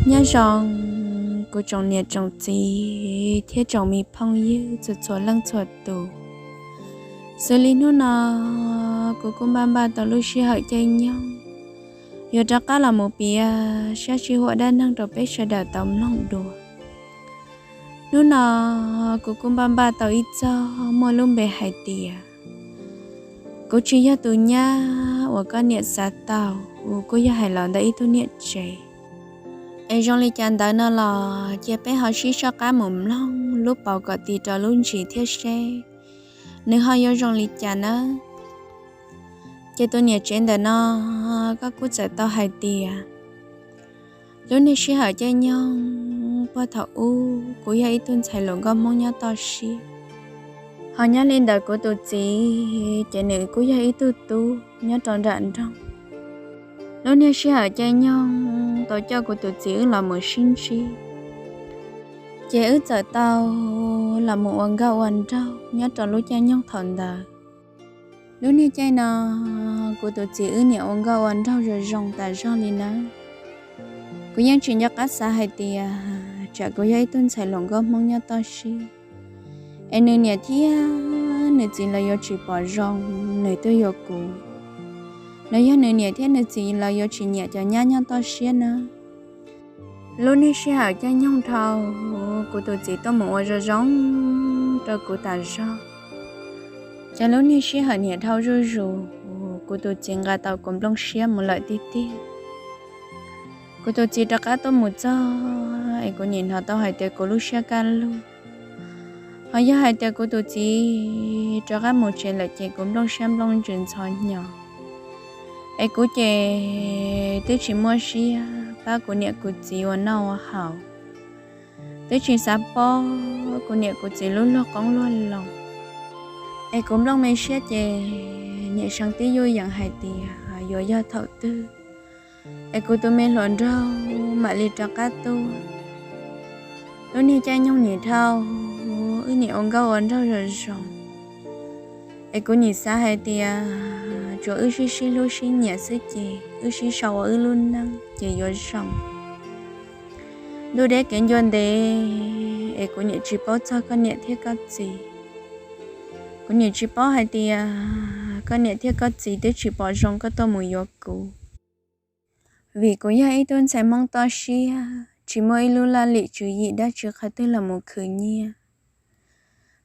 Nyob zoo kuv tsoom niam tsoom txiv thiab tsoom me phooj ywg txhua txhua leej txhua tus. Xws li hnub no kuv kuj npaj npaj tau lub sij hawm caij nyoog yuav rov qab los mus piav sab sij huam dab neeg rau peb sawv daws tau mloog dua. Hnub no kuv kuj npaj npaj tau ib txog muaj lub npe hais tias kuv tsis yog tus nyab uas koj niam xav tau, kuj yog hais los ntawm ib tug niam tsev. Es zoo li cas ntawd no los cia peb ho sib soj qab mus mloog lub paus kom tis rau lub ntsis thiab seb nws ho yuav zoo li cas nawb. Ces tus niam tsev ntawm no koj kuj txawm tau hais tias lub niag sij hawm caij nyoog puag thaum ub kuv yog ib tug ntxhais hluas nkauj Hmoob nyob toj siab, ho nyob li ntawd kuv tus txiv ces nws kuj yog ib tug tub nyob rau nram nroog. Lub niag sij hawm caij nyoog tau coj kuv tus txiv wb los mus sib ntsib, ces wb txawm tau los mus ua nkauj ua nraug nyob rau lub caij nyoog thaum ntawd. Lub niag caij no kuv tus txiv wb niam ua nkauj ua nraug zoo zoo tas zog li nawb. Kuv yeej tsis nco qab xav hais tias tsam kuv yog ib tug ntxhais hluas nkauj Hmoob nyob toj siab es nws niam thiab nws txiv lawv yuav tsis pom zoo nws tuaj yuav kuv, los yog nws niam thiab nws txiv lawv yuav tsis nyiam cov nyab nyob toj siab na. Lub niag sij hawm caij nyoog dhau, kuv tus txiv tuaj mus ua zoo zoo rau kuv tas zog. Ces lub niag sij hawm niam dhau zuj zus, kuv tus txiv nqa tau kuv nplooj siab mus lawm tiag tiag. Kuv tus txiv rov qab tuaj mus txog es kuv nim hnov tau hais tias kuv lub siab kaj lug. Ho yog hais tias kuv tus txiv rov qab mus tsev lawm ces kuv nplooj siab nplooj ntsws ntxhov hnyo, es kuv ces twb tsis muaj siab pab kuv niam kuv txiv ua noj ua haus, twb tsis xav paub kuv niam kuv txiv lub luag qoob luag loo. Es kuv nplooj me siab ces niam seev tib yuj yees hais tias yuav yog thaum twg es kuv tus me hluas nraug mam li rov qab tuaj. Lub niag caij nyoog nim dhau, wb nim ua nkauj ua nraug zoo zoo, es kuv nim xav hais tias tsuas wb sib sib hlub sib nyiam xwb ces wb sib sau ua wb lub neej ces yuav zoo. Ntuj deb kev ncua ntev es kuv nim tsis paub txog koj niam thiab koj txiv. Kuv nim tsis paub hais tias koj niam thiab koj txiv twb tsis pom zoo koj tuaj mus yuav kuv, vim kuv yog ib tug ntxhais Hmoob toj siab tsis muaj ib lub laj lim tswv yim dab tsi qhov twg los mus khwv nyiaj.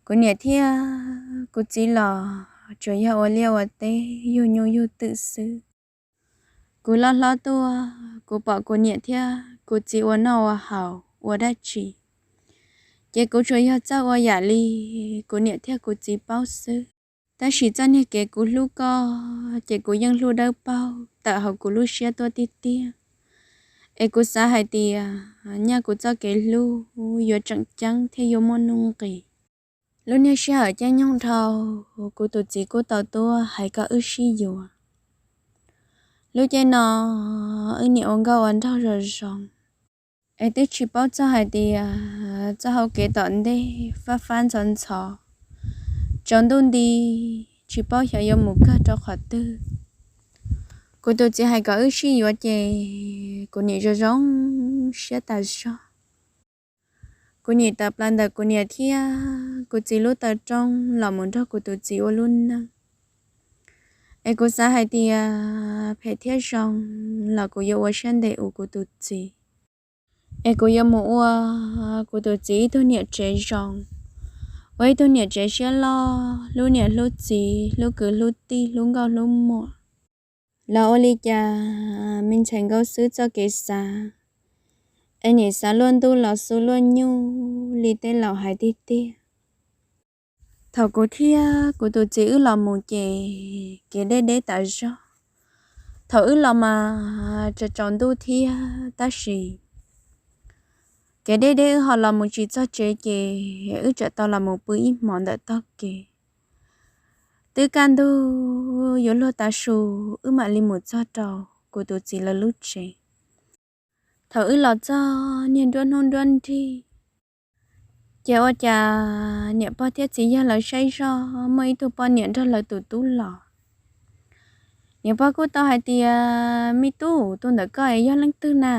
Kuv niam thiab kuv txiv los tsuas yog ua liaj ua teb yug nyuj yug twm xwb. Kuv loj hlob tuaj kuv pom kuv niam thiab kuv txiv ua noj ua haus ua dab tsi, ces kuv tsuas yog txawj ua yam li kuv niam thiab kuv txiv paub xwb. Tab sis txoj niag kev kuv hlub koj ces kuv yeej hlub dawb paug tawm hauv kuv lub siab tuaj tiag tiag. Es kuv xav hais tias nyaj kuv txoj kev hlub yuav tseem ceeb thiab yuav muaj nuj nqis. Lub niag sij hawm caij nyoog dhau, kuv tus txiv kuj tau tuaj hais kom wb sib yuav. Lub caij no wb niam ua nkauj ua nraug zoo zoo, es twb tsis paub txog hais tias txoj hau kev tom ntej fab fab ntxhov ntxhov, tsaus ntuj nti tsis paub xyov yuav mus kawg rau qhov twg. Kuv tus txiv hais kom wb sib yuav ces kuv nim zoo zoo siab tas zog. Kuv nim tawm plaws ntawm kuv niam thiab kuv txiv lub taw rooj los mus nrog kuv tus txiv ua lub neej. Es kuv xav hais tias phem thiab zoo los kuv yuav ua siab ntev ua kuv tus txiv. Es kuv yuav mus ua kuv tus txiv ib tug niam tsev zoo, ua ib tug niam tsev siab loj, hlub niam hlub txiv, hlub kwv hlub tij, hlub nkauj hlub muam. Los ua li cas me ntxhais nkauj xwb txoj kev xav, es nim xav luaj ntuj los xu luaj nyuj li tej laus hais tiag tiag. Thaum kuv thiab kuv tus txiv wb los mus ces kev deb deb tas zog. Thaum wb los mas tsaus tsaus ntuj thiab tab sis kev deb deb wb ho los mus tsis txog tsev ces wb tseem tau los mus pw ib hmos ntawm tog kev. Twb kaj ntug yuav luag tav su wb mam li mus txog rau kuv tus txiv lawv lub tsev. Thaum wb los txog niag nruab hnub nruab nrig, ces ua cas niam pog thiab txiv yawg lawv saib zoj muaj ib tug poj niam nrog lawv tus tub los. Niam pog kuj tau hais tias, me tub, tus ntawm koj es yog leej twg na?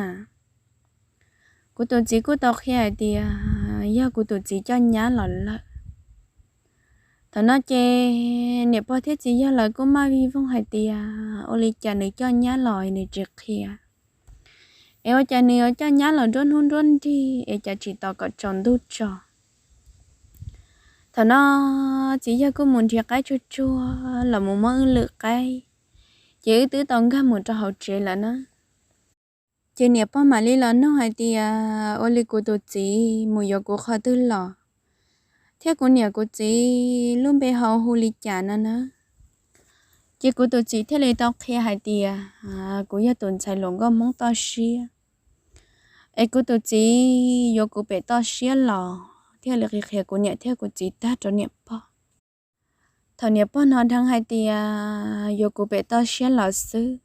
Kuv tus txiv kuj tau qhia hais tias yog kuv tus txiv coj nyab los lawm. Thaum no ces niam pog thiab txiv yawg lawv kuj maj vij voog hais tias ua li cas nws coj nyab los nws tsis qhia, es ua cas nws yuav coj nyab los nruab hnub nruab nrig es cas tsis tos kom tsaus ntuj tso. Thaum no txiv yawg kuj mus nrhiav qaib tsuag tsuag los mus muab wb lwm qaib, ces wb twb tau nkag mus rau hauv tsev lawm na. Ces niam pog mam li los nug hais tias ua li kuv tus txiv mus yuav kuv qhov twg los, thiab kuv niam kuv txiv lub npe ho hu li cas no na. Ces kuv tus txiv thiaj li tau qhia hais tias kuv yog tus ntxhais hluas nkauj Hmoob toj siab, es kuv tus txiv yuav kuv pem toj siab los, thiaj li qhia qhia kuv niam thiab kuv txiv tag rau niam pog. Thaum niam pog hnov dheev hais tias yuav kuv pem toj siab los xwb,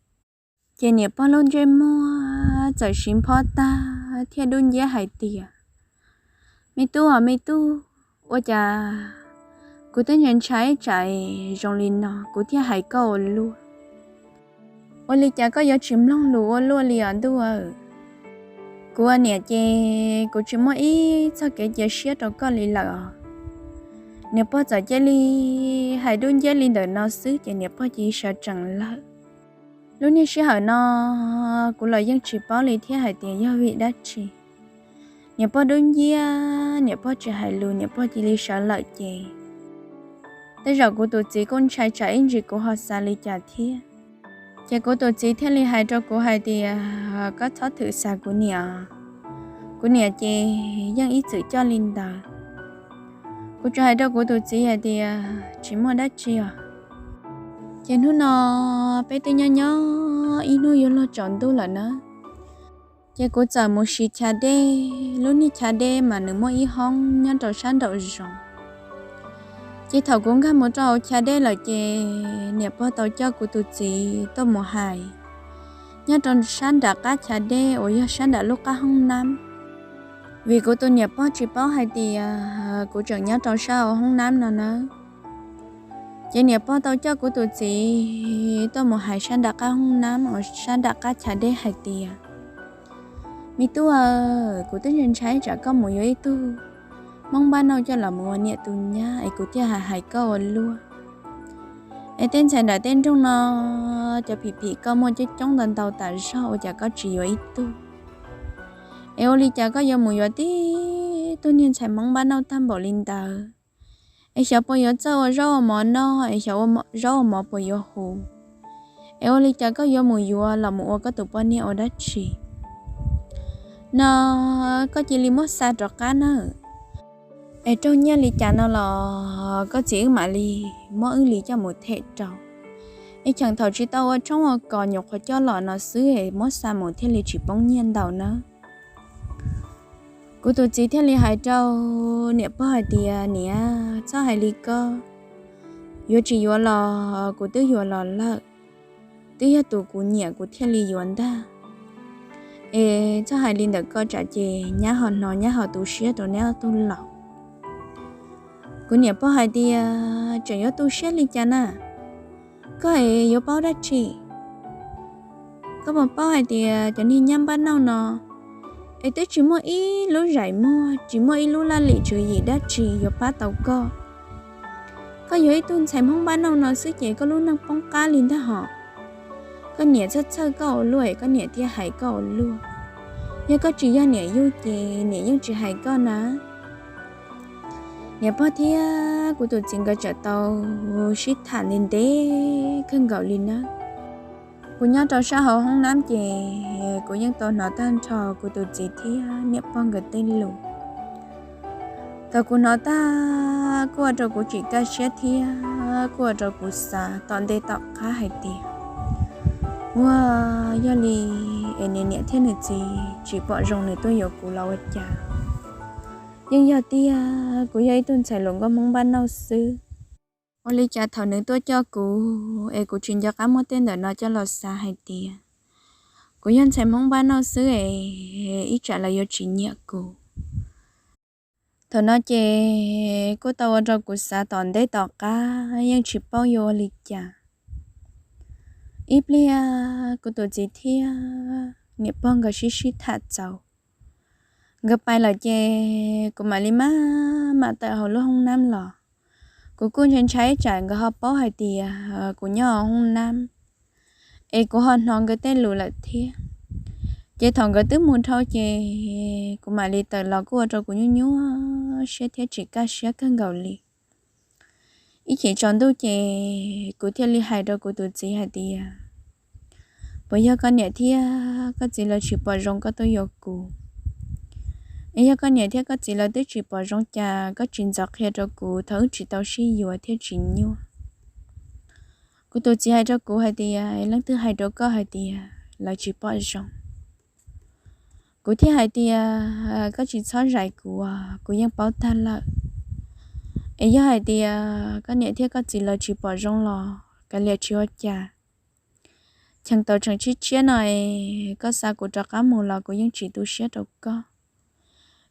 ces niam pog lub ntsej muag txawm siv nphob tag thiab dub nciab hais tias, me tub os me tub, ua cas kuv twb ntshai ntshai tsam zoo li no kuv thiaj hais koj ua luaj. Ua li cas koj yuav tsis mloog lus ua luaj li os ntuj aw? Kuv ua niam ces kuv tsis muaj ib txoj kev cia siab rau koj li lawm os. Niam pog txawm cia li hais dub nciab li ntawm no xwb ces niam pog cia li sawv tsees lawm. Lub niag sij hawm no kuv los yeej tsis paub li thiab hais tias yog vim dab tsi. Niam pog dub nciab, niam pog tsis hais lus, niam pog cia li sawv lawm ces tej zaum kuv tus txiv kuj ntshai tsam ib ntsis kuv ho xav li cas thiab. Ces kuv tus txiv thiaj li hais rau kuv hais tias koj txhob thwm xav kuv niam, kuv niam ces yeej ib txwm coj li ntawd. Kuv tsuas hais rau kuv tus txiv hais tias tsis muaj dab tsi os. Ces hnub no peb twb nyob nyob ib hnub yuav luag tsaus ntuj lawm na, ces kuv txawm mus siv chav dej. Lub niag chav dej mas nws muaj ib hoob nyob rau sab nraum zoov. Ces thaum kuv nkag mus rau hauv chav dej lawm ces niam pog tau coj kuv tus txiv tuaj mus hais nyob rau sab nram qab chav dej uas yog sab nram lub qab hoob nab, vim kuv tus niam pog tsis paub hais tias kuv tseem nyob rau sab hauv hoob nab no na. Ces niam pog tau coj kuv tus txiv tuaj mus hais sab nram qab hoob nab uas sab nram qab chav dej hais tias, me tub aw, kuv twb ntshai ntshai tsam koj mus yuav ib tug Hmoob npab nauj coj los mus ua niam tus nyab es kuv thiaj hais hais koj ua luaj. Es tej ntxhais nram tej nroog no cov phim phim koj muaj coob coob ntau ntau tas zog ua cas koj tsis yuav ib tug? Es ua li cas koj yuav mus yuav tib tug niag ntxhais Hmoob npab nauj tag npaum li ntawd? Es xyov puas yuav txawj ua zaub ua mov noj, es xyov ua zaub ua mov puas yuav huv? Es ua li cas koj yuav mus yuav los mus ua koj tus poj niam ua dab tsi? No koj cia li muab xa rov qab nawb. Es raug nyiaj li cas no los koj txiv wb mam li muab wb li coj mus them rau. Es cheem thaum tsis tau ua tshoob ua kos nyuam qhuav coj los no xwb es muab xa mus thiaj li tsis poob nyiaj ntau nawb. Kuv tus txiv thiaj li hais rau niam pog hais tias, niam, txhob hais li ko, yuav tsis yuav los kuv twb yuav los lawm, twb yog tus kuv nyiam kuv thiaj li yuav ntag. Es txhob hais li ntawm ko tsam ces nyab ho hnov nyab ho tu siab rau neb ob tug laus. Kuv niam pog hais tias, tseem yuav tu siab li cas na? Koj es yuav paub dab tsi? Koj puas paub hais tias cov niag nyab npab nauj no es twb tsis muaj ib lub zais muag, tsis muaj ib lub laj lim tswv yim dab tsi yuav pab tau koj. Koj yuav ib tug ntxhais Hmoob npab nauj no xwb ces koj lub neej poob qab li ntag hos. Koj niam txhawj txhawj koj ua luaj es koj niam thiaj hais koj ua luaj. Yog koj tsis yog niam yug ces niam yeej tsis hais koj na. Niam pog thiab kuv tus txiv nkawd txawm tau sib tham ntev ntev kawg nkaus li nawb. Kuv nyob rau sab hauv hoob nab ces kuv yeej tau hnov tag nrho kuv tus txiv thiab niam pog nkawd tej lus. Thaum kuv hnov tag kuj ua rau kuv tsis kaj siab thiab kuj ua rau kuv xav tom ntej tom qab hais tias, ua, yog li es nws niam thiab nws txiv tsis pom zoo nws tuaj yuav kuv los ua cas? Yeej yog tiag kuv yog ib tug ntxhais hluas nkauj Hmoob npab nauj xwb. Ua li cas thaum nws tuaj coj kuv es kuv tsis nco qab muab tej ntawm no coj los xav hais tias kuv yog ntxhais Hmoob npab nauj xwb es ib tsam lawv yuav tsis nyiam kuv. Thaum no ces kuj tau ua rau kuv xav tom ntej tom qab yeej tsis paub yuav ua li cas. Ib pliag kuv tus txiv thiab niam pog nkawd sib sib tham txaus, Nkawd pais lawm ces kuv mam li maj mam tawm hauv lub hoob nab los. Kuv kuj ntshai ntshai tsam nkawd ho paub hais tias kuv nyob hauv hoob nab es kuv ho hnov nkawd tej lus lawm thiab. Ces thaum nkawd twb mus dhau ces kuv mam li tawm los kuj ua rau kuv nyuaj nyuaj siab thiab tsis kaj siab kawg nkaus li. Ib chim tsaus ntuj ces kuv thiaj li hais rau kuv tus txiv hais tias, puas yog koj niam thiab koj txiv lawv tsis pom zoo koj tuaj yuav kuv? Es yog koj niam thiab koj txiv lawv twb tsis pom zoo cas koj tsis ntxov qhia rau kuv thaum wb tsis tau sib yuav thiab tsis nyuaj? Kuv tus txiv hais rau kuv hais tias, leej twg hais rau koj hais tias lawv tsis pom zoo? Kuv thiaj hais tias, koj tsis txhob zais kuv, kuv yeej paub tag lawm. Es yog hais tias koj niam thiab koj txiv lawv tsis pom zoo los kav liam tsis ua cas. Cheem tau tseem tshiab tshiab no es koj xa kuv rov qab mus los kuv yeej tsis tu siab rau koj,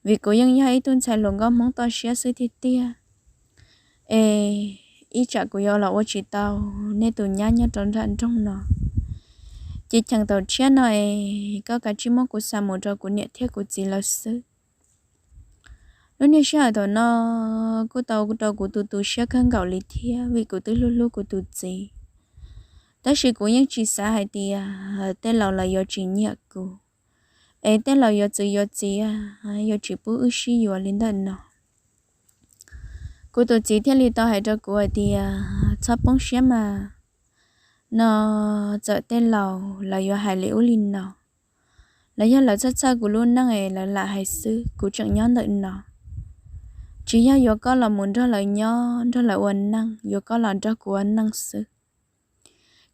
vim kuv yeej yog ib tug ntxhais hluas nkauj Hmoob toj siab xwb tiag tiag. Es ib tsam kuv yuav los ua tsis tau nej tus nyab nyob rau nram nroog no, ces cheem tau tshiab no es koj kav tsij muab kuv xa mus rau kuv niam thiab kuv txiv lawv xwb. Lub niag sij hawm thaum no kuj tau rau kuv tu tu siab kawg nkaus li thiab vim kuv twb hlub hlub kuv tus txiv. Tab sis kuv yeej tsis xav hais tias tej laus lawv yuav tsis nyiam kuv, es tej laus yuav txwv yuav txiv, yuav tsis pub wb sib yuav li ntawm no. Kuv tus txiv thiaj li tau hais rau kuv hais tias, txhob poob siab mas, no txawm tej laus lawv yuav hais li ub li no, los yog lawv txhawj txhawj kuv lub neej es lawv lam hais xwb, kuv tseem nyob ntawm no. Tsis yog yuav koj los mus nrog lawv nyob nrog lawv ua neej, yuav koj los nrog kuv ua neej xwb.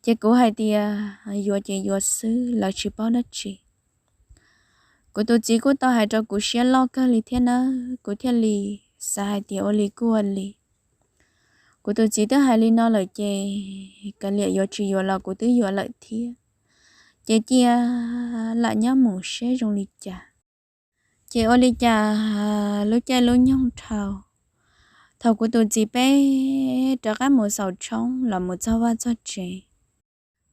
Ces kuv hais tias, yuav ces yuav xwb, lawv tsis paub dab tsi. Kuv tus txiv kuj tau hais rau kuv siab loj kawg li thiab nawb, kuv thiaj li xav hais tias ua li kuj ua li. Kuv tus txiv twb hais li no lawm ces kav liam yuav tsis yuav los kuv twb yuav lawm thiab. Ces cia lam nyob mus seb zoo li cas. Ces ua li cas lub caij lub nyoog dhau, thaum kuv tus txiv peb rov qab mus xaus tshoob los mus txog vaj txog tsev,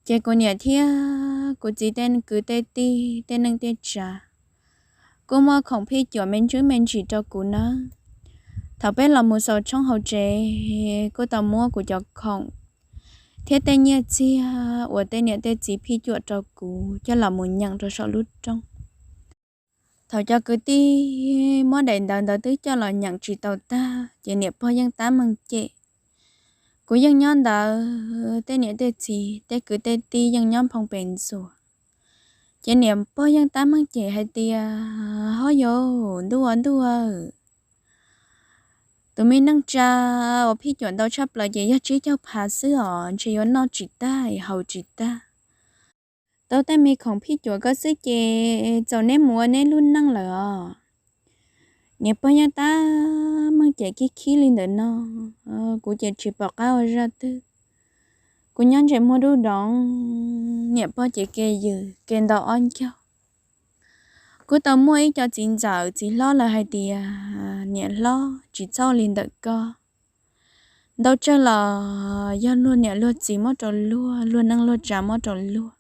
ces kuv niam thiab kuv txiv tej kwv tej tij tej neej tej tsav kuj muab khoom phij cuam me ntsis me ntsis rau kuv nawb. Thaum peb los mus xaus tshoob hauv tsev, kuj tau muab kuv cov khoom thiab tej nyiaj txiag uas tej niam tej txiv phij cuam rau kuv coj los mus nyeem rau saum lub rooj. Thaum cov kwv tij muab daim ntawv ntawd twb coj los nyeem tsis tau tag ces niam pog yeej tab meeg cem. Kuv yeej nyob ntawd, tej niam tej txiv tej kwv tej tij yeej nyob nphoo pes ntxuas. Ces niam pog yeej tab meeg cem hais tias, ho yus ntuj ua ntuj, tus me neej tsa uas phij cuam ntau tshaj plaws ces yog tsib caug phav xwb os, ntshe yuav noj tsis tag es haus tsis tag. Tau tej me khoom phij cuam koj xwb ces txaus neb mus ua neb lub neej lawm os. Niam pog yeej tab meeg cem khib khib li ntawm no, kuv ces tsis pom qab ua zaj twg. Kuv nyob ntsej muag dub doov, niam pog ces ke yws ke ntau ob ncag. Kuj tau muaj ib co txiv ntxawm txiv hlob lawv hais tias, niam hlob, tsis txhob li ntawm koj. Ntau tsawg los yog luag niam luag txiv muab rau luag, luag neej luag tsav muab rau luag,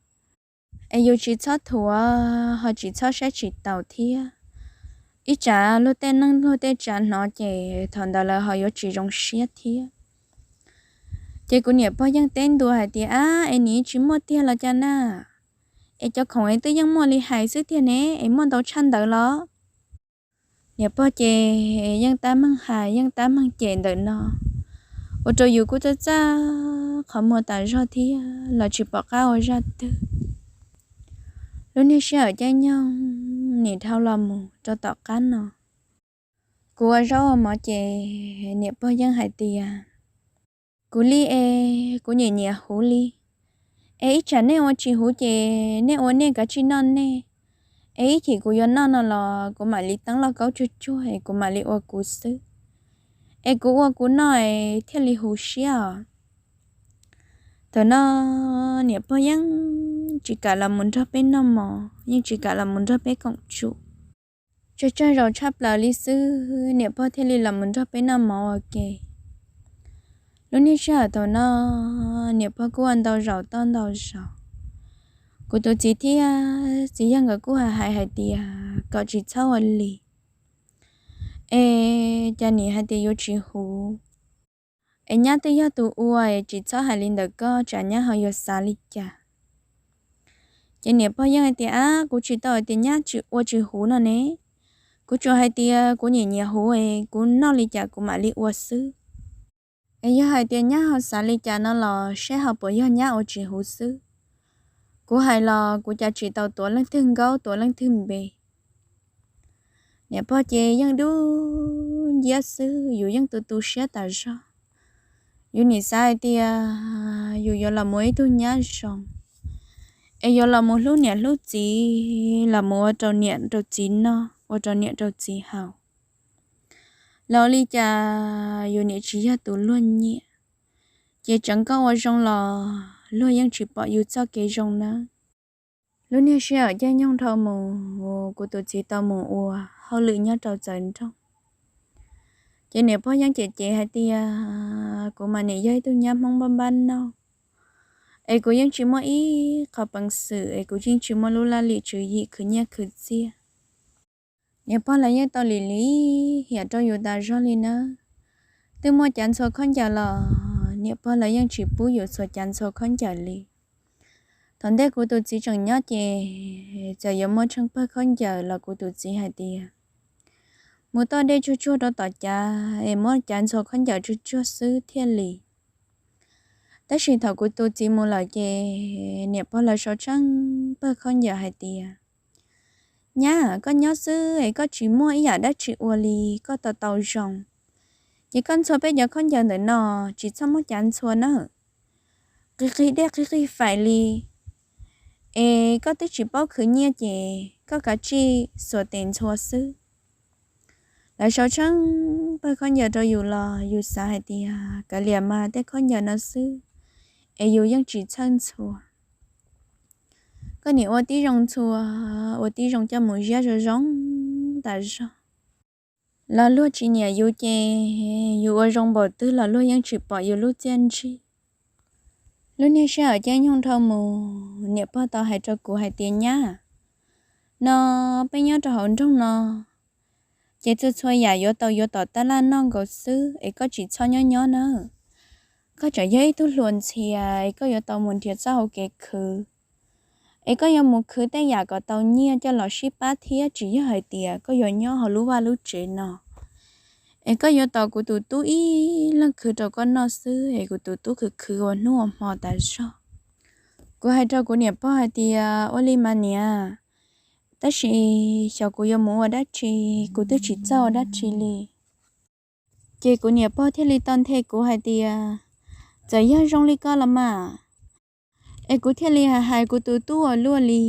es yus tsis txhob thuam, ho tsis txhob saib tsis taus thiab. Ib tsam luag tej neej luag tej tsav hnov ces thaum ntawd lawv ho yuav tsis zoo siab thiab. Ces kuv niam pog yeej teb ntua hais tias, ab, es nim tsis muaj tiag los cas na? Es cov khoom es twb yeej muaj li hais xwb tiag ne, es muaj ntau tshaj ntawd los? Niam pog ces yeej tab meeg hais yeej tab meeg cem ntawm no, ua rau yus kuj txaj txaj qhov muag tas zog thiab los tsis pom qab ua zaj twg. Lub niag sij hawm caij nyoog nim dhau los mus rau tom qab no, kuv ua zaub ua mov ces niam pog yeej hais tias, kuv li es kuv nyiam nyiam huv li, es ib tsam nej ua tsis huv ces nej ua nej kav tsij noj nej, es ib chim kuv yuav noj no los kuv mam li teeb lauj kaub tsuag tsuag es kuv mam li ua kuv xwb, es kuv ua kuv noj es thiaj li huv siab os. Thaum no niam pog yeej tsis kam los mus nrog peb noj mov, yeej tsis kam los mus nrog peb koom tsum. Tsawg tsawg zaus tshaj plaws li xwb niam pog thiaj li los mus nrog peb noj mov ua ke. Lub niag sij hawm thaum no niam pog kuj ua ntau zaus toj ntau zaus, kuv tus txiv thiab txiv yawg nkawd kuj hais hais tias kom tsis txhob ua li, Es cas niam hais tias yuav tsis huv, es nyab twb yog tus ua, es tsis txhob hais li ntawm koj, tsam nyab ho yuav xav li cas. Ces niam pog yeej hais tias, Ab, kuv tsis tau hais tias nyab tsis ua tsis huv no ne. Kuv tsuas hais tias kuv nyiam nyiam huv es kuv noj li cas kuv mam li ua xwb. Es yog hais tias nyab ho xav li cas no los saib ho puas yog nyab ua tsis huv xwb. Kuv hais los kuv cas tsis tau tuav leej twg nkaub tuav leej twg npe. Niam pog ces yeej dub nciab xwb, yus yeej tu tu siab tas zog. Yus nim xav hais tias yus yuav los mus ib tug nyab zoo, es yuav los mus hlub niam hlub txiv, los mus ua rau niam rau txiv noj, ua rau niam rau txiv haus. Los ua li cas yus nim tsis yog tus luag nyiam, ces tseev koj ua zoo los luag yeej tsis pom yus txoj kev zoo nawb. Lub niag sij hawm caij nyoog dhau mus, kuv tus txiv tau mus ua hauj lwm nyob rau txawv nroog. Ces niam pog yeej cem cem hais tias, Kuv mas nim yog ib tug nyab Hmoob npab npab nauj, es kuv yeej tsis muaj ib qho peev xwm, es kuv yeej tsis muaj lub laj lim tswv yim khwv nyiaj khwv txiaj. Niam pog lawv yeej tau lim lim hiam rau yus tas zog li nawb. Twb muaj cav ntxhua khaub ncaws los niam pog lawv yeej tsis pub yus txhua cav ntxhua khaub ncaws li. Thaum ntej kuv tus txiv tseem nyob ces txawm yuav muaj tsheej pawg khaub ncaws los kuv tus txiv hais tias, Mus toj dej tsuag tsuag rau tom cav es muab cav ntxhua khaub ncaws tsuag tsuag xwb thiaj li. Tab sis thaum kuv tus txiv mus lawm ces niam pog lawv sau tsheej pawg khaub ncaws hais tias, Nyab, koj nyob xwb es koj tsis muaj ib yam dab tsi ua li, koj tau tau zoo, ces koj ntxhua peb cov khaub ncaws ntawm no, tsis txhob muab cav ntxhua nawb. Qig qig dej qig qig fais li, es koj twb tsis paub khwv nyiaj ces koj kav tsij xuas tes ntxhua xwb. Lawv sau tsheej pawg khaub ncaws rau yus los yus xav hais tias kav liam mas tej khaub ncaws no xwb, es yus yeej tsis txhawj ntxhua. Koj nim ua tib zoo ntxhua, ua tib zoo coj mus ziab zoo zoo tas zog los luag tsis nyiam yus ces yus ua zoo npaum twg los luag yeej tsis pom yus lub txiaj ntsig. Lub niag sij hawm caij nyoog dhau mus, niam pog tau hais rau kuv hais tias, Nyab, no peb nyob rau hauv nroog no ces txhua txhua yam yuav tau yuav tom tab laj noj nkaus xwb es koj tsis txhob nyob nyob nawb. Koj tseem yog ib tug hluas ntxhias es koj yuav tau mus nrhiav txoj hau kev khwv. Es koj yuav mus khwv tej yam kom tau nyiaj coj los sib pab thiab tsis yog hais tias koj yuav nyob hauv lub vaj lub tsev no. Es koj yuav tos kuv tus tub ib leeg khwv rau koj noj xwb es kuv tus tub khwv khwv ua hnub ua hmo tas zog. Kuv hais rau kuv niam pog hais tias, Ua li mas niam, tab sis xyov kuv yuav mus ua dab tsi, kuv twb tsis txawj ua dab tsi li. Ces kuv niam pog thiaj li tau nthe kuv hais tias, Txawm yog zoo li ko los mas, es kuv thiaj li hais hais kuv tus tub ua luaj li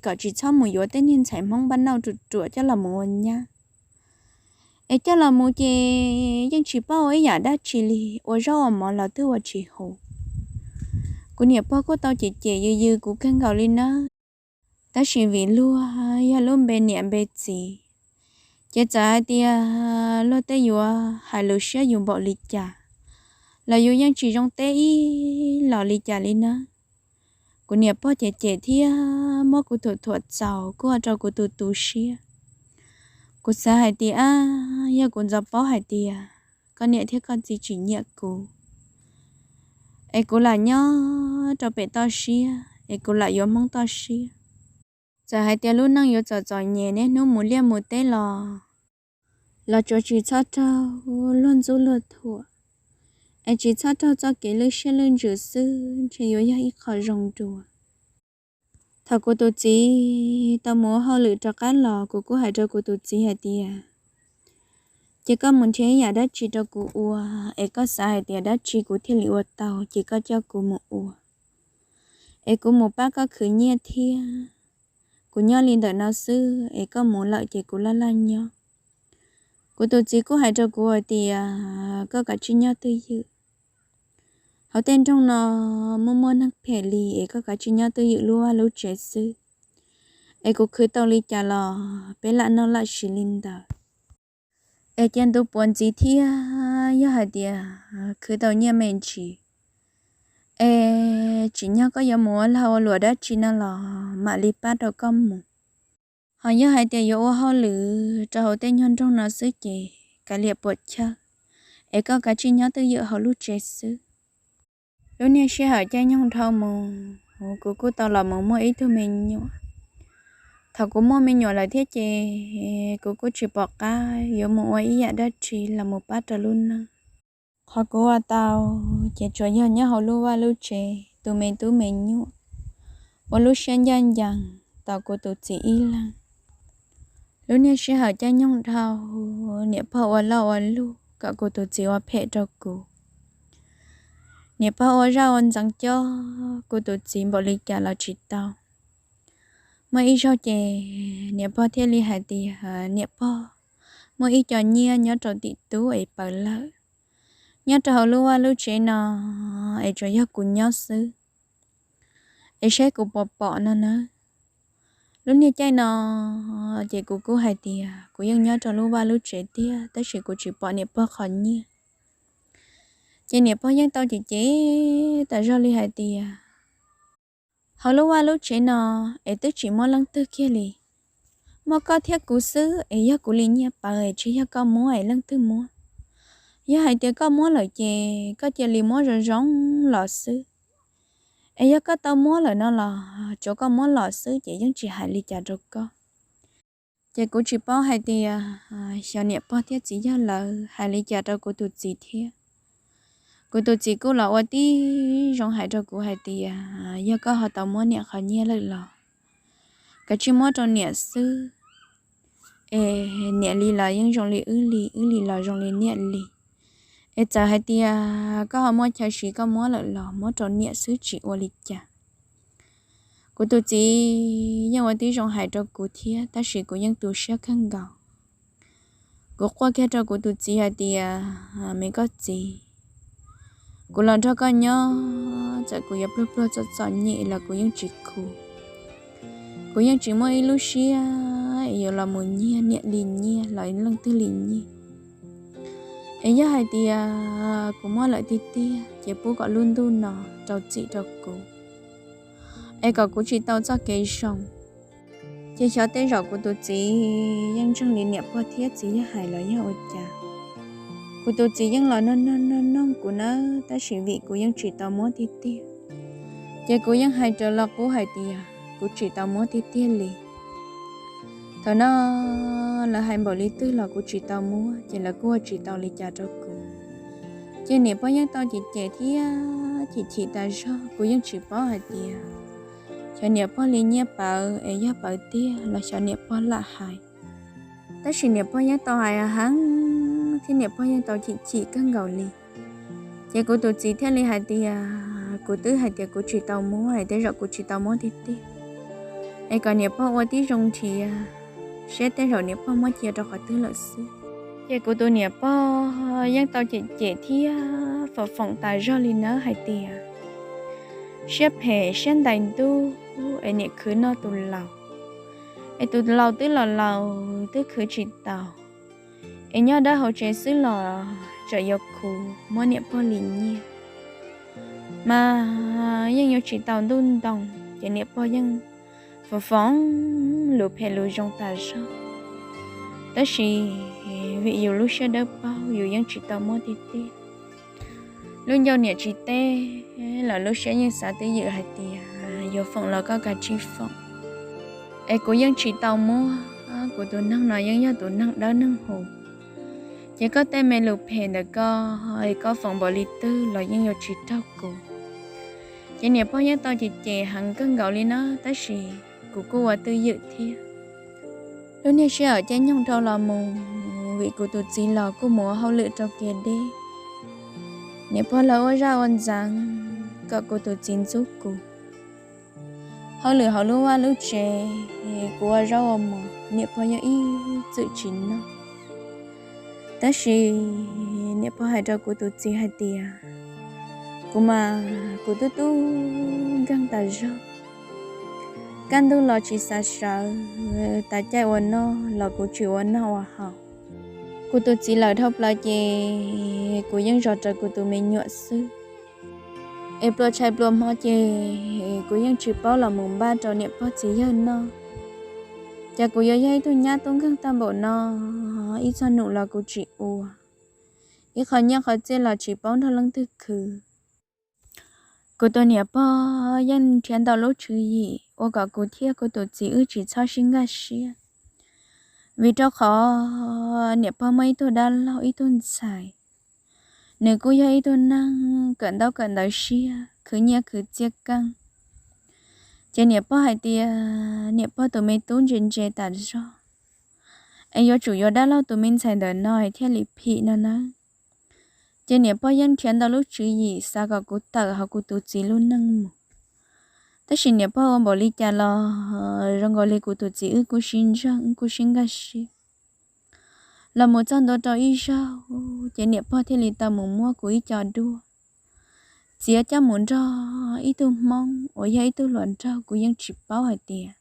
kom tsis txhob mus yuav tej niag ntxhais Hmoob npab nauj ruam ruam coj los mus ua nyab. Es coj los mus ces yeej tsis paub ua ib yam dab tsi li, ua zaub ua mov los twb ua tsis huv. Kuv niam pog kuj tau cem cem yws yws kuv kawg nkaus li nawb. Tab sis vim luag yog lub npe niam npe txiv, ces txawm hais tias luag tej yuav hais lus siab yus npaum li cas los yus yeej tsis zoo teb ib los li cas li nawb. Kuv niam pog cem cem thiab muab kuv thuam thuam txaus kuj ua rau kuv tu tu siab. Kuv xav hais tias, Ab, yog kuv ntxov paub hais tias koj niam thiab koj txiv tsis nyiam kuv, es kuv lam nyob rau pem toj siab es kuv lam yuav Hmoob toj siab. Txawm hais tias lub neej yuav txom txom nyem niaj hnub mus liaj mus teb los, los tsuas tsis txhob raug luag ntxub luag thuam, es tsis txhob raug txoj kev lwj siab lwj ntsws xwb ntshe yuav yog ib qho zoo dua. Thaum kuv tus txiv tau mus ua hauj lwm rov qab los kuv kuj hais rau kuv tus txiv hais tias, Ces koj mus nrhiav ib yam dab tsi rau kuv ua, es koj xav hais tias dab tsi kuv thiaj li ua tau ces koj coj kuv mus ua, es kuv mus pab koj khwv nyiaj thiab. Kuv nyob li ntawm no xwb es koj mus lawm ces kuv laj laj nyob. Kuv tus txiv kuj hais rau kuv hais tias, Koj kav tsij nyob twj ywm. Hauv tej nroog no muaj muaj neeg phem li es koj kav tsij nyob twj ywm lub vaj lub tsev xwb, es kuv khwv tau li cas los peb lam noj lam siv li ntawd. Es cia ntu puav ntxiv thiab yog hais tias khwv tau nyiaj me ntsis, es tsim nyog koj yuav mus ua lag ua luam dab tsi no los mam li pab rau koj mus. Os, yog hais tias yuav ua hauj lwm rau hauv tej nyuag nroog no xwb ces kav liam puam chawj, es koj kav tsij nyob twj ywm hauv lub tsev xwb. Lub niag sij hawm caij nyoog dhau mus, kuv kuj tau los mus muaj ib tug me nyuam. Thaum kuv muaj me nyuam lawm thiab ces kuv kuj tsis pom qab yuav mus ua ib yam dab tsi los mus pab rau lub neej. Qhov kuv ua tau ces tsuas yog nyob hauv lub vaj lub tsev tu me tub me nyuam, ua lub siab ncaj ncees tos kuv tus txiv ib leeg. Lub niag sij hawm caij nyoog dhau, niam pog ua loj ua luj kom kuv tus txiv ua phem rau kuv. Niam pog ua zaj ua ntxeev coj kuv tus txiv npaum li cas los tsis tau. Muaj ib zaug ces niam pog thiaj li hais tias niam pog muaj ib co nyiaj nyob rau tim tub es pawv lawm, nyob rau hauv lub vaj lub tsev no es tsuas yog kuv nyob xwb, es saib kuv puas pom no nawb. Lub niag caij no ces kuv kuj hais tias kuv yeej nyob rau lub vaj lub tsev tiag tab sis kuv tsis pom niam pog qhov nyiaj. Ces niam pog yeej tau cem cem tas zog li hais tias hauv lub vaj lub tsev no es twb tsis muaj leej twg kiag li. Muaj koj thiab kuv xwb es yog kuv li nyiaj pawv es tsis yog koj muab es leej twg muab. Yog hais tias koj muab lawm ces koj cia li muab zoo zoo los xwb. Es yog koj tau muab lawm no los tsuav koj muab los xwb ces yeej tsis hais li cas rau koj. Ces kuv tsis paub hais tias xyov niam pog thiab txiv yawg lawv hais li cas rau kuv tus txiv thiab. Kuv tus txiv kuj los ua tib zoo hais rau kuv hais tias yog koj ho tau muab niam qhov nyiaj lawm los kav tsij muab rau niam xwb, es niam li los yeej zoo li wb li, wb li los zoo li niam li. Es txawm hais tias koj ho muaj chaw siv koj muab lawm los muab rau niam xwb tsis ua li cas. Kuv tus txiv yeej ua tib zoo hais rau kuv thiab tab sis kuv yeej tu siab kawg nkaus. Kuv quaj kiag rau kuv tus txiv hais tias me koj txiv, kuv los nrog koj nyob txawm kuv yuav pluag pluag txom txom nyem los kuv yeej tsis khuv. Kuv yeej tsis muaj ib lub siab es yuav los mus nyiag niam li nyiaj los leej twg li nyiaj. Es yog hais tias kuv muab lawm tiag tiag ces pub kom lub ntuj no rau txim rau kuv, es kom kuv tsis tau txoj kev zoo. Ces xyov tej zaum kuv tus txiv yeej ntseeg li niam pog thiab txiv yawg hais los yog ua cas. Kuv tus txiv yeej los noog noog noog kuv nawb tab sis vim kuv yeej tsis tau muab tiag tiag, ces kuv yeej hais raws lo qub hais tias kuv tsis tau muab tiag tiag li. Thaum no lawv hais npaum li twg los kuv tsis tau muab ces lawv kuj ua tsis tau li cas rau kuv. Ces niam pog yeej tau cem cem thiab chim chim tas zog, kuv yeej tsis paub hais tias xyov niam pog li nyiaj pawv es yog pawv tiag los xyov niam pog lam hais. Tab sis niam pog yeej tau hais heev thiab niam pog yeej tau chim chim kawg nkaus li. Ces kuv tus txiv thiaj li hais tias kuv twb hais tias kuv tsis tau muab es tej zaum kuv tsis tau muab tiag tiag, es kom niam pog ua tib zoo nrhiav seb tej zaum niam pog muab cia rau qhov twg lawm xwb. Ces kuv tus niam pog yeej tau cem cem thiab foom foom tas zog li nawb hais tias siab phem siab ntais ntuj es niam khwv noj tus laus, es tus laus twb los laus twb khwv tsis tau, es nyob dawb hauv tsev xwb los tseem yuav khuv muab niam pog li nyiaj. Mas yeej yuav tsis tau ntuj ntoo, ces niam pog yeej foom foom lus phem lus zoo tas zog. Tab sis vim yus lub siab dawb paug yus yeej tsis tau muab tiag tiag. Lub ncauj niam tsis teb los lub siab yeej xav twj ywm hais tias yuav foom los koj kav tsij foom. Es kuv yeej tsis tau muab, kuv tus neeg no yeej yog tus neeg dawb neeg huv. Ces koj tej me lus phem ntawm koj es koj foom npaum li twg los yeej yuav tsis raug kuv. Ces niam pog yeej tau cem cem heev kawg nkaus li na, tab sis kuv kuj ua twj ywm thiab. Lub niag sij hawm caij nyoog dhau los mus, vim kuv tus txiv los kuj mus ua hauj lwm rau kev deb. Niam pog lawv ua zaj ua ntxeev kom kuv tus txiv ntxub kuv. Hauj lwm hauv lub vaj lub tsev, kuv ua zaub ua mov niam pog yeej ib txwm tsis noj. Tab sis niam pog hais rau kuv tus txiv hais tias kuv mas kuv tub tub nkeeg tas zog. Kaj ntug los tsis xav sawv, tas caij ua noj los kuv tsis ua noj ua haus. Kuv tus txiv lawm dhau plaws ces kuv yeej zov rawv kuv tus me nyuam xwb. Es pluas tshais pluas hmo ces kuv yeej tsis paub los mus npaj rau niam pog txiv yawg noj. Ces kuv yuav yog ib tug nyab tub nkeeg tag npaum no, ib txog num los kuv tsis ua, ib qho nyiaj qhov txiaj los tsis paub nrog leej twg khwv. Kuv tus niam pog yeej nrhiav ntau lub tswv yim ua kom kuv thiab kuv tus txiv wb tsis txhob sib nkag siab, vim rau qhov niam pog muaj ib tug dab laug ib tug ntxhais, nws kuj yog ib tug neeg kawm ntaub kawm ntawv siab, khwv nyiaj khwv txiaj keej. Ces niam pog hais tias niam pog tus me tub ntse ntse tas zog, es yuav tsum yuav dab laug tus me ntxhais ntawm no es thiaj li phim no nawb. Ces niam pog yeej nrhiav ntau lub tswv yim xav kom kuv tawm hauv kuv tus txiv lub neej mus. Tab sis niam pog ua npaum li cas los zoo nkaus li kuv tus txiv wb kuj sib ntseeg, wb kuj sib nkag siab. Los mus txog ntua rau ib zaug, ces niam pog thiaj li tau mus muab kuv ib co duab txiav coj mus nrog ib tug Hmoob uas yog ib tug hluas nraug, kuv yeej tsis paub hais tias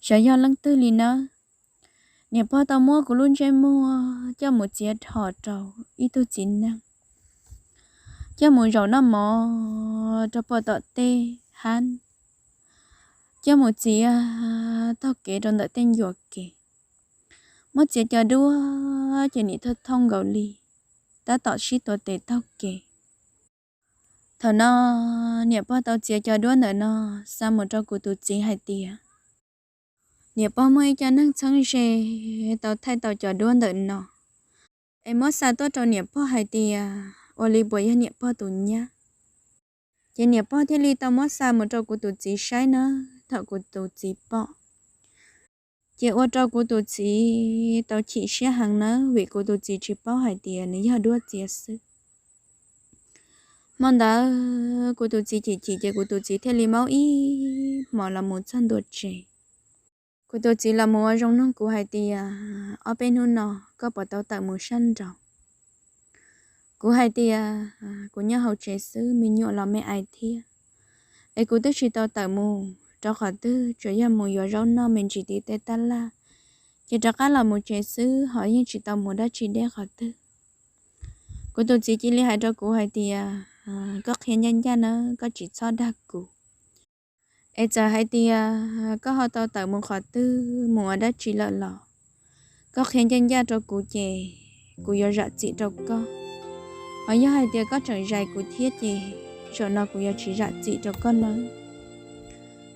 xyov yog leej twg li nawb. Niam pog tau muab kuv lub ntsej muag coj mus txiav dhos rau ib tug txiv neej, coj mus zaum noj mov rau puag tom tej hab, coj mus txiav taug kev rau ntawm tej ncua kev. Muab txiav cov duab ces nim thooj thooj nkaus li tab tom sib tuav tes taug kev. Thaum no niam pog tau txiav cov duab ntawm no xa mus rau kuv tus txiv hais tias niam pog muaj ib co neeg txheeb ze tau thaij tau cov duab ntawm no, es muab xa tuaj rau niam pog hais tias ua li puas yog niam pog tus nyab. Ces niam pog thiaj li tau muab xa mus rau kuv tus txiv saib nawb. Thaum kuv tus txiv pom, ces ua rau kuv tus txiv tau chim siab heev nawb, vim kuv tus txiv tsis paub hais tias nws yog duab txiav xwb. Hmo ntawd kuv tus txiv chim chim ces kuv tus txiv thiaj li maub ib hmos los mus txog ntua tsev. Kuv tus txiv los mus ua zoo nug kuv hais tias ob peb hnub no koj puas tau tawm mus sab nraud? Kuv hais tias kuv nyob hauv tsev xwb, me nyuam los me ais thiab, es kuv twb tsis tau tawm mus rau qhov twg, tsuas yog mus yuav zaub noj me ntsis tim tej tab laj, ces rov qab los mus tsev xwb, ho yeej tsis tau mus dab tsi deb qhov twg. Kuv tus txiv cia li hais rau kuv hais tias koj qhia ncaj ncaj nawb, koj tsis txhob dag kuv. Es txawm hais tias koj ho tau tawm mus qhov twg mus ua dab tsi lawm los koj qhia ncaj ncaj rau kuv ces kuv yuav zam txim rau koj. Ho yog hais tias koj tseem zais kuv thiab ces zaum no kuv yuav tsis zam txim rau koj nawb.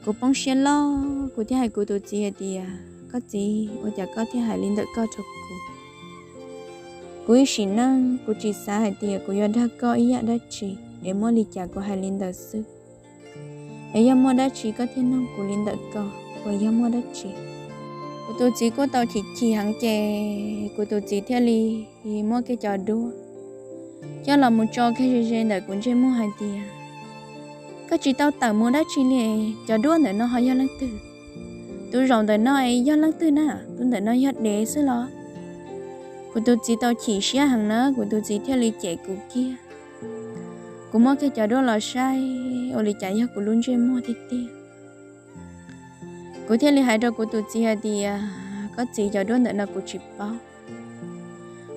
Kuv poob siab loj, kuv thiaj hais kuv tus txiv hais tias koj txiv, ua cas koj thiaj hais li ntawm koj rau kuv? Kuv ib sim neej kuv tsis xav hais tias kuv yuav dag koj ib yam dab tsi, es muaj li cas kuv hais li ntawd xwb. Es yog muaj dab tsi koj thiaj nug kuv li ntawm ko, uas yog muaj dab tsi? Kuv tus txiv kuj tau chim chim heev ces kuv tus txiv thiaj li muab kiag cov duab coj los mus tso kiag ze ze ntawm kuv ntsej muag hais tias koj tsis tau tawm mus dab tsi li, cov duab ntawm no ho yog leej twg? Tus zaum ntawm no es yog leej twg na? Tus ntawm no yog dev xwb los? Kuv tus txiv tau chim siab heev na, kuv tus txiv thiaj li cem kuv kiag. Kuv muab kiag cov duab los saib, ua li cas yog kuv lub ntsej muag tiag tiag. Kuv thiaj li hais rau kuv tus txiv hais tias koj txiv, cov duab ntawm no kuv tsis paub.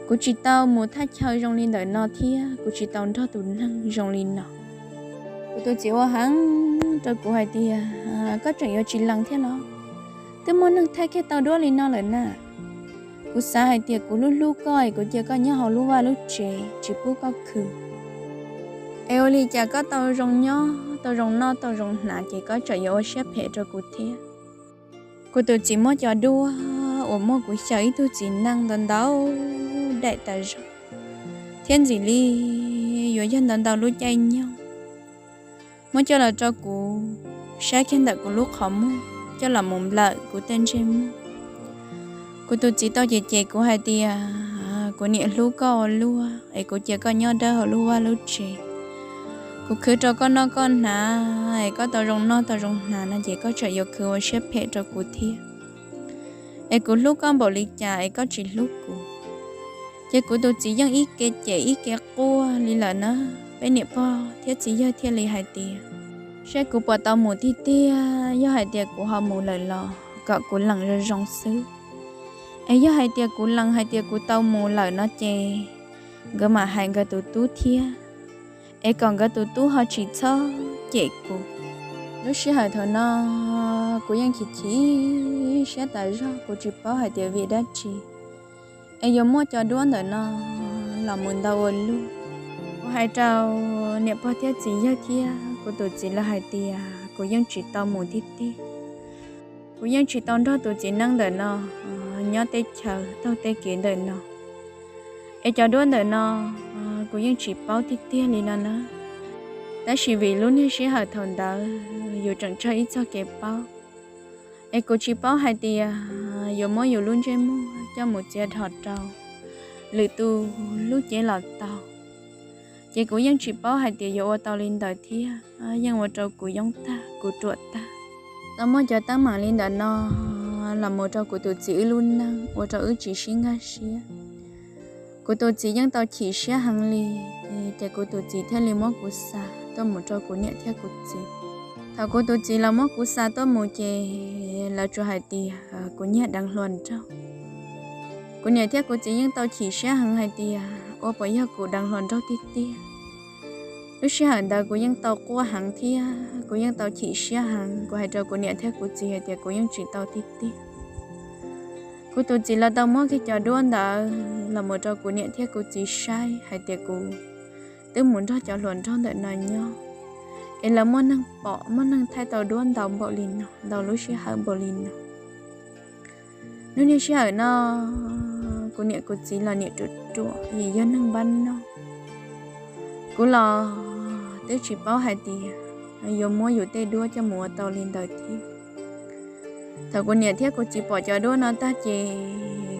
Kuv tsis tau mus thaj chaw zoo li ntawm no thiab kuv tsis tau nrog tus neeg zoo li no. Kuv tus txiv ua heev rau kuv hais tias koj tseem yuav tsis lees thiab los? Twb muaj neeg thaij kiag tau duab li no lawm na. Kuv xav hais tias kuv hlub hlub koj es kuv cia koj nyob hauv lub vaj lub tsev tsis pub koj khwv, es ua li cas koj tau zoo nyob tau zoo noj tau zoo hnav ces koj tseem yuav ua siab phem rau kuv thiab? Kuv tus txiv muab cov duab uas muaj kuv xyaw ib tug txiv neej ntau ntau daim tas zog, thiab ntxim li yuav yog ntau ntau lub caij nyoog, muab coj los rau kuv saib kiag ntawm kuv lub qhov muag, coj los mus nplawm kuv tej ntsej muag. Kuv tus txiv tau cem cem kuv hais tias kuv niam hlub koj ua luaj es kuv cia koj nyob dawb hauv lub vaj lub tsev, kuv khwv rau koj noj koj hnav es koj tau zoo noj tau zoo hnav no ces koj tseem yuav khwv ua siab phem rau kuv thiab. Es kuv hlub koj npaum li cas es koj tsis hlub kuv? Ces kuv tus txiv yeej ib ke cem ib ke quaj li lawm na. Peb niam pog thiab txiv yawg thiaj li hais tias seb kuv puas tau mus tiag tiag, yog hais tias kuv ho mus lawm los kom kuv lees zoo zoo xwb. Es yog hais tias kuv lees hais tias kuv tau mus lawm no ces nkawd mam hais nkawd tus tub thiab, es kom nkawd tus tub ho tsis txhob cem kuv. Lub sij hawm thaum no kuv yeej chim chim siab tas zog, kuv tsis paub hais tias vim dab tsi es yuav muab cov duab ntawm no los mus ntaus ua luaj. Kuv hais rau niam pog thiab txiv yawg thiab kuv tus txiv lawv hais tias kuv yeej tsis tau mus tiag tiag. Kuv yeej tsis tau nrog tus txiv neeb ntawm no nyob teb chaws taug tej kev ntawm no, es cov duab ntawm no kuv yeej tsis paub tiag tiag li no na. Tab sis vim lub niag sij hawm thaum ntawd yus tseem tsawg ib txoj kev paub, es kuv tsis paub hais tias yuav muab yus lub ntsej muag coj mus txiav dhos rau lwm tus lub cev los tau. Ces kuv yeej tsis paub hais tias yuav ua tau li ntawd thiab, yeej ua rau kuv yoob tag kuv ruam tag. Tau muaj cov teeb meem li ntawm no los mus rau kuv tus txiv wb lub neej ua rau wb tsis sib nkag siab. Kuv tus txiv yeej tau chim siab heev li, ces kuv tus txiv thiaj li muab kuv xa tuaj mus rau kuv niam thiab kuv txiv. Thaum kuv tus txiv los muab kuv xa tuaj mus ces lawv tsuas hais tias kuv nyiag deev hluas nraug. Kuv niam thiab kuv txiv yeej tau chim siab heev hais tias ua puas yog kuv deev hluas nraug tiag tiag. Lub sij hawm ntawd kuv yeej tau quaj heev thiab kuv yeej tau chim siab heev. Kuv hais rau kuv niam thiab kuv txiv hais tias kuv yeej tsis tau tiag tiag. Kuv tus txiv los tau muab kiag cov duab ntawd los mus rau kuv niam thiab kuv txiv saib hais tias kuv twb mus nrog cov hluas nraug ntawm no nyob, es lawv muaj neeg pom muaj neeg thaij tau duab ntau npaum li no, ntau lub sij hawm npaum li no. Lub niag sij hawm no kuv niam kuv txiv los niam ruam ruam, yog neeg npab noj. Kuv los twb tsis paub hais tias yuav muab yus tej duab coj mus ua tau li ntawd thiab. Thaum kuv niam thiab kuv txiv pom cov duab no tag ces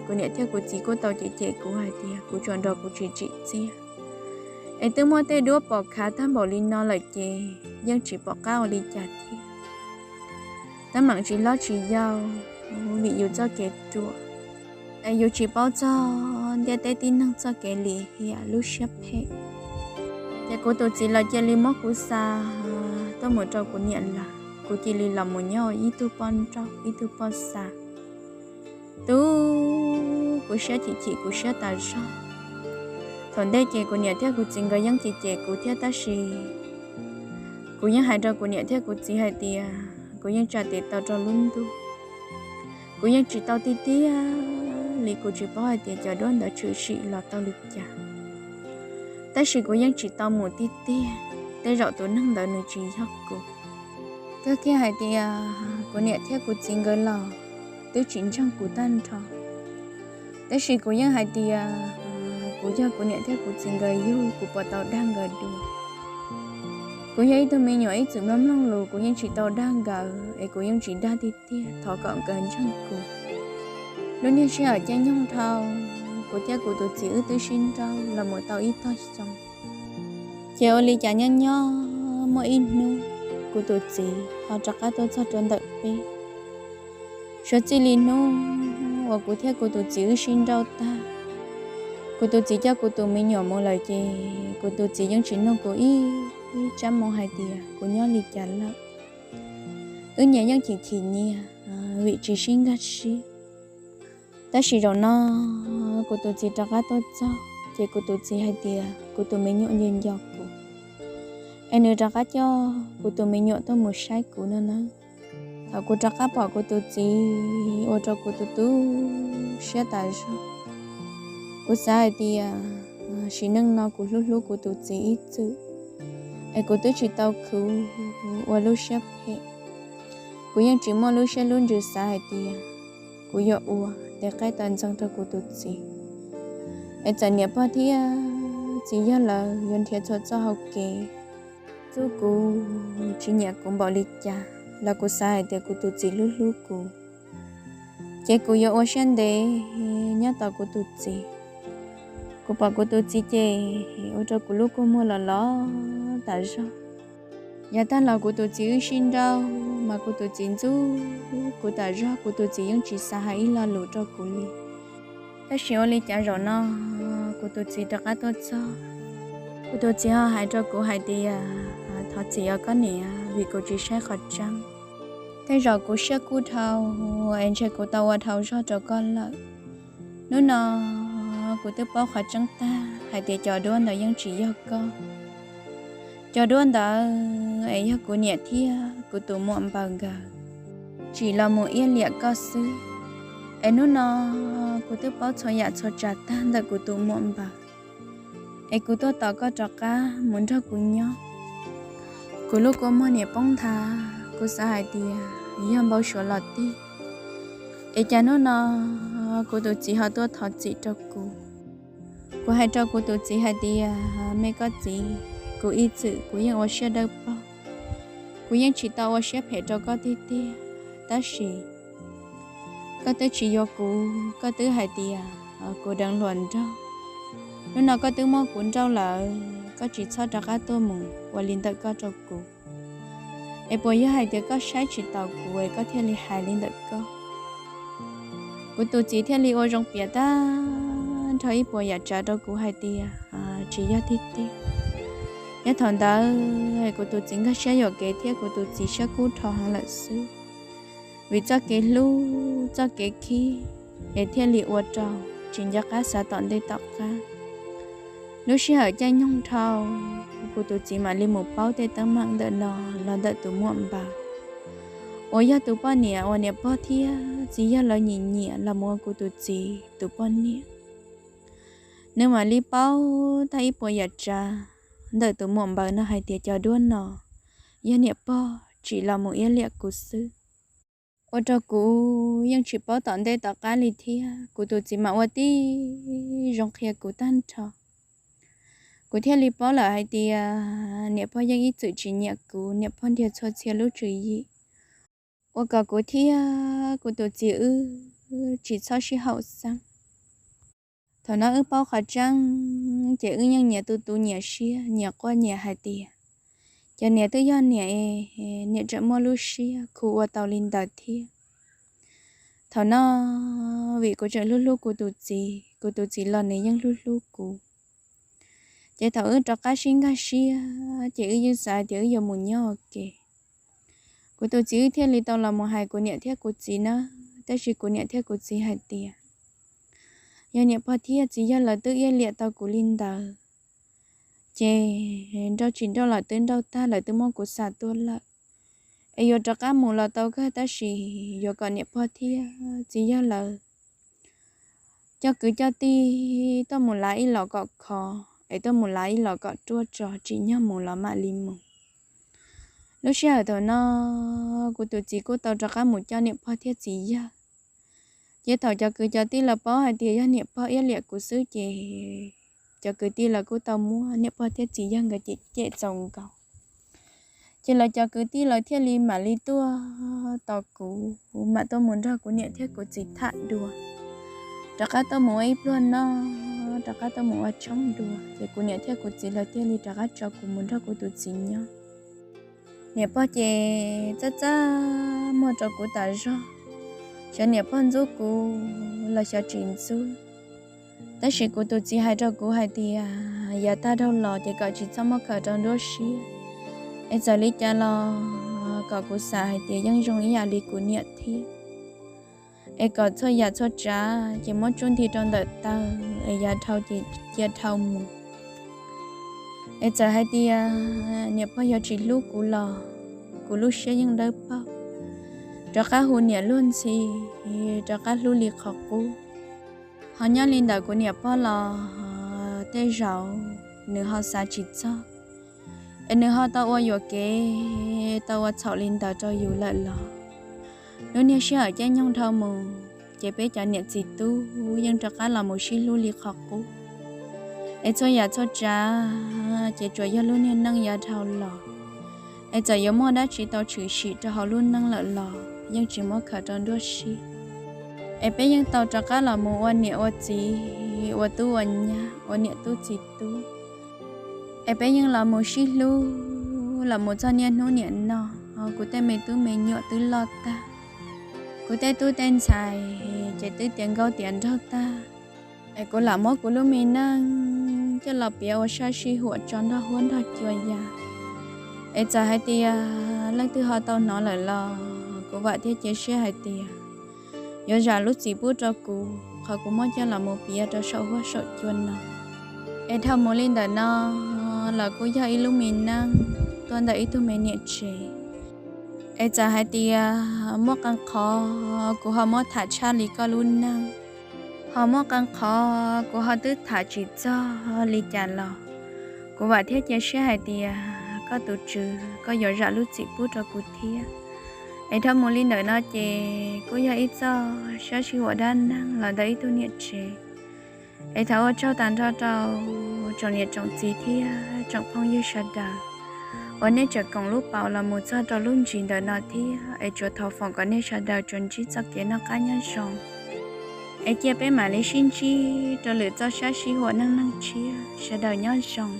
kuv niam thiab kuv txiv kuj tau cem cem kuv hais tias kuv tsuas nrog kuv tsis tsim txiaj, es twb muab tej duab pom khav tag npaum li no lawm ces yeej tsis pom qab ua li cas thiab. Teeb meem tsis hlob tsis yau, vim yus txoj kev ruam, es yus tsis paub txog ntiaj teb tib neeg txoj kev lim hiam lub siab phem. Ces kuv tus txiv los cia li muab kuv xa tuaj mus rau kuv niam lawv, kuv cia li los mus nyob ua ib tug poj nrauj ib tug poj xa. Tub, kuv siab chim chim kuv siab tas zog. Thaum ntej ces kuv niam thiab kuv txiv nkawd yeej cem cem kuv thiab tab sis kuv yeej hais rau kuv niam thiab kuv txiv hais tias kuv yeej tsa tes taw rau lub ntuj. Kuv yeej tsis tau tiag tiag li, kuv tsis paub hais tias cov duab ntawd tshwm sim los tau li cas. Tab sis kuv yeej tsis tau mus tiag tiag, tej zaum tus neeg ntawd nws tsis yog kuv. Kawg kiag hais tias kuv niam thiab kuv txiv nkawd los twb tsis ntseeg kuv tag nrho, tab sis kuv yeej hais tias kuv yog kuv niam thiab kuv txiv nkawd yug, kuv puas tau dag nkawd dua. Kuv yog ib tug me nyuam ib txwm mloog mloog lus, kuv yeej tsis tau dag nkawd es kuv yeej tsis dag tiag tiag, thov kom nkawd ntseeg kuv. Lub niag sij hawm caij nyoog dhau, kuv thiab kuv tus txiv wb twb sib nrauj los mus tau ib tog xyoo. Ces ua li cas nyob nyob muaj ib hnub kuv tus txiv ho rov qab tuaj txog rau ntawm peb. Suav txij li hnub uas kuv thiab kuv tus txiv wb sib nrauj tag, kuv tus txiv coj kuv tus me nyuam mus lawm ces kuv tus txiv yeej tsis nug kuv ib tsab moo hais tias kuv nyob li cas lawm. Wb nyias yeej chim chim nyias vim tsis sib nkag siab. Tab sis zaum no kuv tus txiv rov qab tuaj txog ces kuv tus txiv hais tias kuv tus me nyuam nco nco kuv, es nws rov qab coj kuv tus me nyuam tuaj mus saib kuv no na. Thaum kuv rov qab pom kuv tus txiv ua rau kuv tu tu siab tas zog. Kuv xav hais tias sim neej no kuv hlub hlub kuv tus txiv ib txwm, es kuv twb tsis tau khwv ua lub siab phem. Kuv yeej tsis muaj lub siab lub ntsws xav hais tias kuv yuav ua tes qaij taw ntxeev rau kuv tus txiv, es txawm niam pog thiab txiv yawg lawv yuav nrhiav txhua txoj hau kev txuj kuv, tsis nyiam kuv npaum li cas los kuv xav hais tias kuv tus txiv hlub hlub kuv, ces kuv yuav ua siab ntev nyob tos kuv tus txiv. Kuv pom kuv tus txiv ces ua rau kuv lub kua muag los los tas zog. Yav tag los kuv tus txiv wb sib nrauj mas kuv tus txiv ntxub kuv tas zog, kuv tus txiv yeej tsis xav hais ib lo lus rau kuv li. Tab sis ua li cas zaum no kuv tus txiv rov qab tuaj txog, kuv tus txiv ho hais rau kuv hais tias thov txim os koj niam, vim kuv tsis saib qhov tseeb. Tej zaum kuv siab kub dhau es ntshe kuv tau ua dhau zog rau koj lawm. Hnub no kuv twb paub qhov tseeb tag hais tias cov duab ntawd yeej tsis yog koj. Cov duab ntawd es yog kuv niam thiab kuv tus muam npaws nkawd. tsim los mus iab liam koj xwb. Es hnub no kuv twb paub txhua yam txhua tsav tag ntawm kuv tus muam npaws, es kuv tuaj tos koj rov qab mus nrog kuv nyob. Kuv lub kua muag niam poob nthav, kuv xav hais tias yog npau suav los tiag. Es cas hnub no kuv tus txiv ho tuaj thov txim rau kuv? Kuv hais rau kuv tus txiv hais tias, me koj txiv, kuv ib txwm kuv yeej ua siab dawb paug, kuv yeej tsis tau ua siab phem rau koj tiag tiag, tab sis koj twb tsis yuav kuv, koj twb hais tias kuv deev hluas nraug. Hnub no koj twb muab kuv nrauj lawm, koj tsis txhob rov qab tuaj mus ua li ntawm koj rau kuv. Es puas yog hais tias koj saib tsis taus kuv es koj thiaj li hais li ntawm koj? Kuv tus txiv thiaj li ua zoo piav tag nrho ib puas yam tsav rau kuv hais tias tsis yog tiag tiag. Yog thaum ntawd kuv tus txiv nkag siab yuam kev thiab kuv tus txiv siab kub dhau heev lawm xwb, vim txoj kev hlub txoj kev khib es thiaj li ua rau tsis nco qab xav tom ntej tom qab. Lub sij hawm caij nyoog dhau, kuv tus txiv mam li mus paub tej teeb meem ntawm no los ntawm tus muam npaws uas yog tus poj niam uas niam pog thiab txiv yawg lawv nyiam nyiam los mus ua kuv tus txiv tus poj niam. Nws mam li paub tag ib puas yam tsav ntawm tus muam npaws no hais tias cov duab no yog niam pog tsim los mus iab liam kuv xwb, ua rau kuv yeej tsis paub tom ntej tom qab li thiab. Kuv tus txiv mam ua tib zoo qhia kuv tag nrho, kuv thiaj li paub lawm hais tias niam pog yeej ib txwm tsis nyiam kuv, niam pog nrhiav txhua txhia lub tswv yim ua kom kuv thiab kuv tus txiv wb tsis txhob sib haum xeeb. Thaum no wb paub qhov tseeb ces wb yeej nyias tu tu nyias siab, nyias quaj nyias hais tias, ces niam twb yog niam, niam tseem muaj lub siab khuv ua tau li ntawd thiab. Thaum no vim kuv tseem hlub hlub kuv tus txiv, kuv tus txiv los nws yeej hlub hlub kuv. Ces thaum wb rov qab sib nkag siab ces wb yeej xav tias wb yuav mus nyob ua ke. Kuv tus txiv wb thiaj li tau los mus hais kuv niam thiab kuv txiv na, tab sis kuv niam thiab kuv txiv hais tias, yog niam pog thiab txiv yawg lawv twb iab liam tau kuv li ntawd, ces nrauj tsis nrauj los twb nrauj tag, lawv twb muab kuv xa tuaj lawm. Es yuav rov qab mus los tau kawg, tab sis yuav kom niam pog thiab txiv yawg lawv coj kwv coj tij tuaj mus lav ib los kom khov, es tuaj mus lav ib los kom ruaj tso, tsim nyog mus los mam li mus. Lub sij hawm thaum no kuv tus txiv kuj tau rov qab mus coj niam pog thiab txiv yawg. Ces thaum cov kwv cov tij lawv paub hais tias yog niam pog iab liam kuv xwb ces cov kwv tij lawv kuj tau muab niam pog thiab txiv yawg nkawd cem cem txaus nkaus. Ces lawv cov kwv tij lawv thiaj li mam li tuaj tos kuv mam tuaj mus nrog kuv niam thiab kuv txiv tham dua, rov qab tuaj mus ua ib pluag noj, rov qab tuaj mus ua tshoob dua. Ces kuv niam thiab kuv txiv lawv thiaj li rov qab tso kuv mus nrog kuv tus txiv nyob. Niam pog ces txaj txaj muag rau kuv tas zog, xyov niam pog ntxub kuv los xyov tsis ntxub. Tab sis kuv tus txiv hais rau kuv hais tias yav tag dhau los ces kom tsis txhob muab khaws rau nruab siab, es txawm li cas los kom kuv xav hais tias yeej zoo ib yam li kuv niam thiab. Es kom txhua yam txhua tsav ces muab tsuj nti rau ntawm taw, es yav dhau ces cia dhau mus. Es txawm hais tias niam pog yuav tsis hlub kuv los kuv lub siab yeej dawb paug, rov qab hu niam luag ntxhi, rov qab hlub li qhov qub. Ho nyob li ntawm kuv niam pog los tej zaum nws ho xav tsis txog, es nws ho tau ua yuam kev tau ua txhaum li ntawd rau yus lawm los. Lub niag sij hawm caij nyoog dhau mus, ces peb cov niam txiv tub yeej rov qab los mus sib hlub li qhov qub. Es txhua yam txhua tsav ces tsuas yog lub niag neej yav dhau los, es txawm yuav muaj dab tsi tau tshwm sim rau hauv lub neej lawm los yeej tsis muab khaws rau nruab siab. Es peb yeej tau rov qab los mus ua niam ua txiv, ua tub ua nyab, ua niam tub txiv tub. Es peb yeej los mus sib hlub los mus txog niaj hnub niam no, kuv tej me tub me nyuam twb loj tag, kuv tej tub tej ntxhais ces twb tiav nkauj tiav nraug tag. Es kuv lam muab kuv lub me neej coj los piav ua sab sij huam tso nrog huab nrog cua ya. Es txawm hais tias leej twg ho tau hnov lawm los kuv vam thiab cia siab hais tias yuav zam lub txim pub rau kuv qhov kuv muab coj los mus piav rau saum huab saum cua no. Es dhau mus li ntawm no los kuj yog ib lub me neej tuaj ntawm ib tug me niam tsev. Es txawm hais tias muaj qee qhov kuv ho muab tham tshaj li koj lub neej, ho muaj qee qhov kuv ho twb tham tsis txog li cas los, kuv vam thiab cia siab hais tias koj tus tswv koj yuav zam lub txim pub rau kuv thiab. Es dhau mus li ntawm no ces kuj yog ib txoj sab sij huam dab neeg los ntawm ib tug niam tsev. Es thov ua tsaug tag nrho rau tsoom niam tsoom txiv thiab tsoom phooj ywg sawv daws uas nej tseem koom lub paus los mus txog rau lub ntsis ntawm no thiab. Es tsuas thov foom kom nej sawv daws tsuas ntsib txoj kev noj qab nyob zoo. Es cia peb mam li sib ntsib rau lwm txoj sab sij huam neej neeg tshiab, sawv daws nyob zoo.